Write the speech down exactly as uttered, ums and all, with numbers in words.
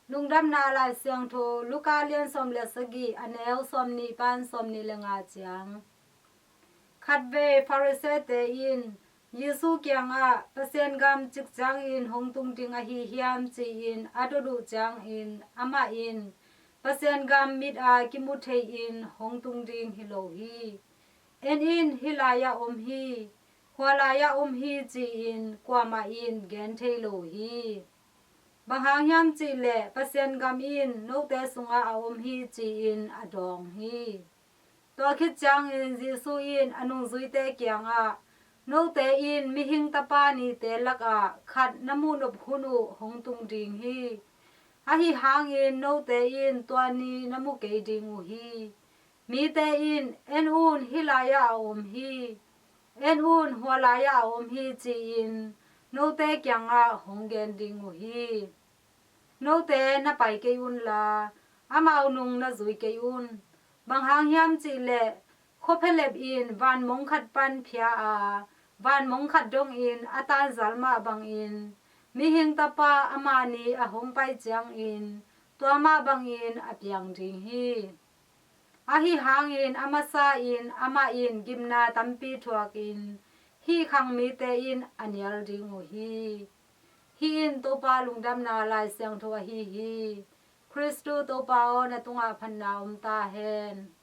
Lungdamna Lai Siangtho Luka lian sawm le sagih, a neu sawmnih pan sawmnih le nga ciang. Khatvei Pharisee-te in Jesu kiangah, "Pasian gam cik ciangin hong tung ding ahi hiam?" ci-in a dot uh ciangin, amah in, "Pasian gam mit a kimu thei-in hong tung ding hi lo hi. En in, hih lai-ah om hi, hua lai-ah om hi," ci-in kuamah in gen thei lo hi. "Bang hang hiam cih leh Pasian gam in note sungah a om hi," ci-in a dawng hi. Tua khit ciangin Jesu in a nungzuite kiangah, "Note in Mihing Tapa nite lakah khat na muhnop hun uh hong tung ding hi. Ahi hangin note in tua ni na mu kei ding uh hi. Mite in, 'En un, hih lai-ah a om hi. En un, hua lai-ah a om hi,' ci-in note kiangah hong gen ding uh hi. Note na pai kei unla, amau nung na zui kei un. Bang hang hiam cih leh, khuaphialep in vanmong khat pan phia a, vanmong khat dongin a tanzal mah bangin, Mihing Tapa ama ni a hong pai ciangin tua mah bangin a piang ding hi. Ahi hangin a masa in amah in gimna tampi thuakin hih khang mite in a nial ding uh hi." Hih in Topa Lungdamna Lai Siangtho ahi hi. Khristu Topa aw, na tungah phatna om ta hen.